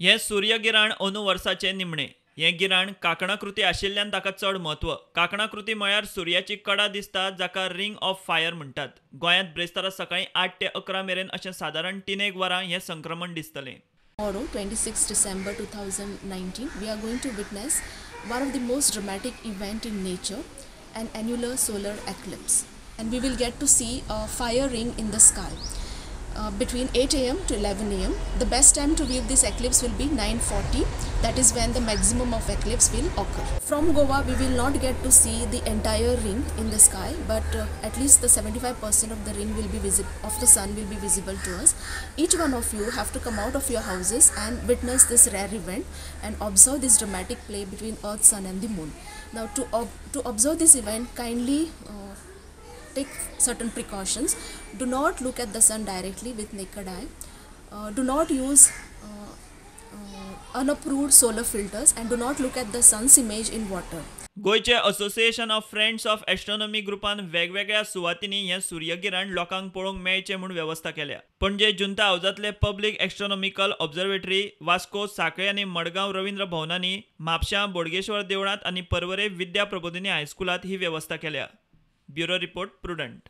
हें सूर्यगिराण अंदू वर्साचें निमणें. हें गिराण कांकणाकृती आशिल्ल्यान ताका चड म्हत्व. कांकणाकृती म्हळ्यार सुर्याची कडा दिसता, जाका रिंग ऑफ फायर म्हणटात. गोंयांत ब्रेस्तारा सकाळीं 8 ते 11 मेरेन अशें सादारण 3 वरां हें संक्रमण दिसतलें. Tomorrow, 26 December 2019, we are going to witness one of the most dramatic event in nature, an annular solar eclipse. And we will get to see a fire ring in the sky between 8 a.m. to 11 a.m. The best time to view this eclipse will be 9:40. That is when the maximum of eclipse will occur. From Goa, we will not get to see the entire ring in the sky, but at least the 75% of the ring will be of the sun will be visible to us. Each one of you have to come out of your houses and witness this rare event and observe this dramatic play between Earth, Sun and the Moon. Now, to observe this event, kindly take certain precautions. Do not look at the sun directly with naked eye. Do not use unapproved solar filters and do not look at the sun's image in water. गोंयचे association of friends of astronomy ग्रुपान वेगवेगळ्या सुवातींनी हें सूर्यगिराण लोकांक पळोवंक मेळचें म्हूण वेवस्था केल्या. पणजे जुंता हावजांतले पब्लीक एस्ट्रॉनॉमिकल ऑब्झर्वेटरी, वास्को, सांखळे आनी मडगांव रवींद्र भवनांनी, म्हापशां बोडगेश्वर देवळांत आनी पर्वरे विद्या प्रबोधिनी हायस्कुलांत ही वेवस्था केल्या. Bureau report, Prudent.